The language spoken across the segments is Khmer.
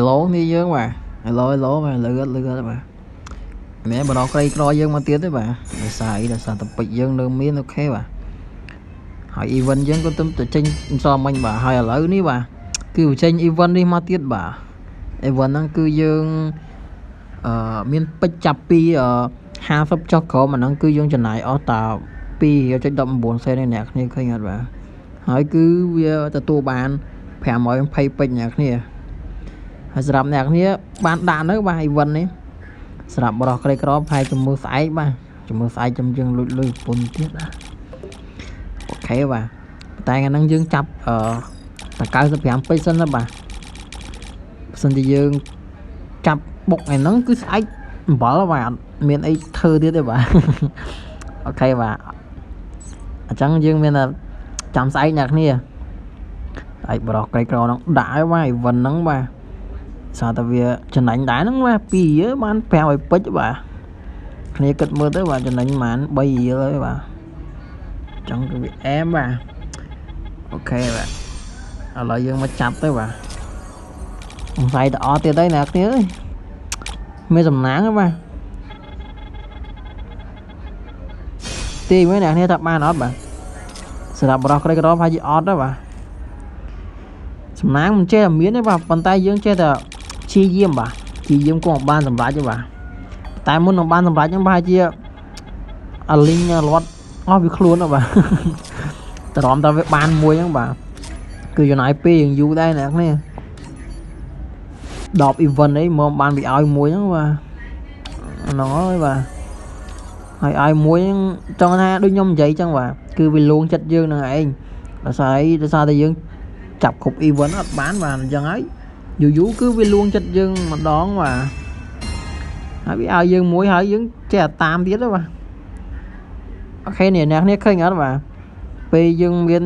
ឡូនេះយើងបាទហេឡូហេឡូបាទលឺអត់លឺអត់បាទមែនបរោះក្រីក្រយើងមកទៀតទេបាទដោយសារអីដោយសារតែពេជ្រយើងនៅមានអូខេបាទហើយ event យើងក៏ទៅចេញម្សិលមិញបាទហើយឥឡូវនេះបាទគឺចេញ event នេះមកទៀតបាទ event ហ្នឹងគឺយើងមានពេជ្រចាប់ពី50ចុះក្រោមអាហ្នឹងគឺយើងចំណាយអស់តា2.19សេននេះអ្នកគ្នាឃើញអត់បាទហើយគឺវាទទួលបាន520ពេជ្រអ្នកគ្នាហើយសម្រាប់អ្នកគ្នាបានដាក់នៅបាទ event នេះសម្រាប់បរោះក្រីក្រប្រហែលជំមើស្អែកបាទជំមើស្អែកចាំយើងលួចលុយប្រពន្ធទៀតបាទអូខេបាទតែថ្ងៃហ្នឹងយើងចាប់តែ95ពេជ្រសិនណាបាទបើសិនជាយើងចាប់បុកថ្ងៃហ្នឹងគឺស្អែកអំបិលបាទអត់មានអីធ្វើទៀតទេបាទអូខេបាទអញ្ចឹងយើងមានតែចាំស្អែកអ្នកគ្នាស្អែកបរោះក្រីក្រហ្នឹងដាក់ហើយបាទ event ហ្នឹងបាទសារតែវាចំណេញដែរហ្នឹងបាទ2រៀលបាន500ពេជ្របាទគ្នាគិតមើលទៅបាទចំណេញប្រហែល3រៀលហើយបាទអញ្ចឹងគឺវាអែមបាទអូខេបាទឥឡូវយើងមកចាប់ទៅបាទសង្ស័យទៅអត់ទៀតហើយអ្នកគ្នាអើយមានសំណាងទេបាទទីមើលអ្នកគ្នាថាបានអត់បាទសម្រាប់បរោះក្រីក្រប្រហែលជាអត់ទេបាទសំណាងមិនចេះតែមានទេបាទប៉ុន្តែយើងចេះតែព្យាយាមបាទព្យាយាមគង់បានសម្រេចទេបាទតែមុននឹងបានសម្រេចហ្នឹងប្រហែលជាអាលីងលាត់អស់វាខ្លួនទៅបាទតរំតែវាបានមួយហ្នឹងបាទគឺចំណាយពេលយ៉ាងយូរដែរអ្នកគ្នា10 event អីមកបានវាឲ្យមួយហ្នឹងបាទហ្នឹងហើយបាទហើយឲ្យមួយហ្នឹងចង់ថាដូចខ្ញុំនិយាយចឹងបាទគឺវាលួងចិត្តយើងនឹងឯងដោយសារអីដោយសារតែយើងចាប់គ្រប់ event អត់បានបាទអញ្ចឹងហើយយូរយូរគឺវាលួងចិត្តយើងម្ដងបាទហើយវាឲ្យយើងមួយហើយយើងចេះតែតាមទៀតទៅបាទអូខេនេះអ្នកគ្នាឃើញអត់បាទពេលយើងមាន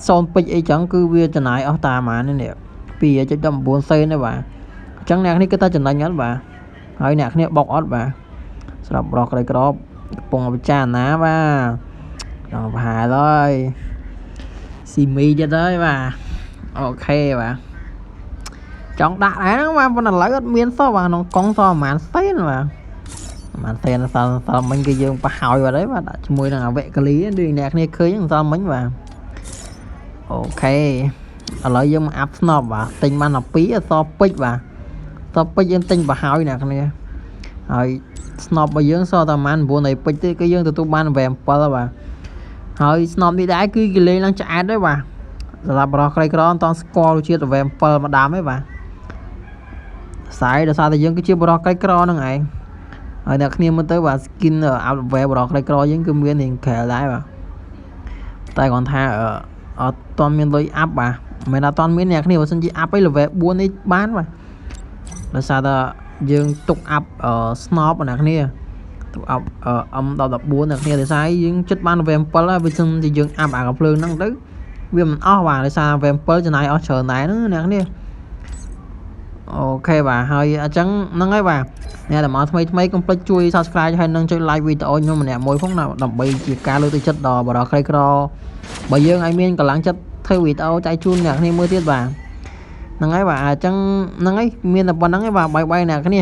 សូនពេជ្រអីចឹងគឺវាចំណាយអស់តាមអានេះ2.19សេនទេបាទអញ្ចឹងអ្នកគ្នាគិតថាចំណេញអត់បាទហើយអ្នកគ្នាបុកអត់បាទសម្រាប់បរោះក្រីក្រកំពុងពិចារណាបាទដល់ប្រហែលហើយស៊ីមីទៀតហើយបាទអូខេបាទចង់ដាក់ដែរហ្នឹងបាទប៉ុន្តែឥឡូវអត់មានសោះបាទក្នុងកុងសល់ប្រហែលសេនបាទប្រហែលសេនសល់សល់មិញគឺយើងប្រហើយបាត់ហើយបាទដាក់ជាមួយនឹងអវកលីដូចអ្នកគ្នាឃើញហ្នឹងសល់មិញបាទអូខេឥឡូវយើងមកអាប់ស្នប់បាទទិញបាន12អសពេជ្របាទសពេជ្រយើងទិញប្រហើយអ្នកគ្នាហើយស្នប់របស់យើងសល់តែប្រហែល9នៃពេជ្រទេគឺយើងទទួលបាន7បាទហើយស្នប់នេះដែរគឺគេលេងឡើងឆ្អែតដែរបាទសម្រាប់បរោះក្រីក្រអត់តស្គាល់រសជាតិ7ម្ដាមទេបាទខ្សែដោយសារតែយើងគឺជាបរោះក្រីក្រហ្នឹងឯងហើយអ្នកគ្នាមើលទៅបាទ skin out level បរោះក្រីក្រយើងគឺមានរៀងក្រែលដែរបាទតែគ្រាន់ថាអត់តមានលុយអាប់បាទមិនមែនអត់តមានអ្នកគ្នាបើសិនជាអាប់អី level 4នេះបានបាទដោយសារតែយើងទុកអាប់ស្នប់អ្នកគ្នាទុកអាប់ M1014 អ្នកគ្នាដោយសារយើងចិត្តបាន level 7ហើយបើសិនជាយើងអាប់អាកាភ្លើងហ្នឹងទៅវាមិនអស់បាទដោយសារ level 7ចំណាយអស់ច្រើនដែរហ្នឹងអ្នកគ្នាអូខេបាទហើយអញ្ចឹងហ្នឹងហើយបាទអ្នកដែលមកថ្មីថ្មីកុំភ្លេចជួយ Subscribe ហើយនិងចុច Like វីដេអូខ្ញុំម្នាក់មួយផងណាដើម្បីជាការលើកទឹកចិត្តដល់បរិសុទ្ធក្រីក្របើយើងឲ្យមានកម្លាំងចិត្តធ្វើវីដេអូចែកជូនអ្នកគ្នាមើលទៀតបាទហ្នឹងហើយបាទអញ្ចឹងហ្នឹងហើយមានតែប៉ុណ្្នឹងឯងបាទបាយបាយអ្នកគ្នា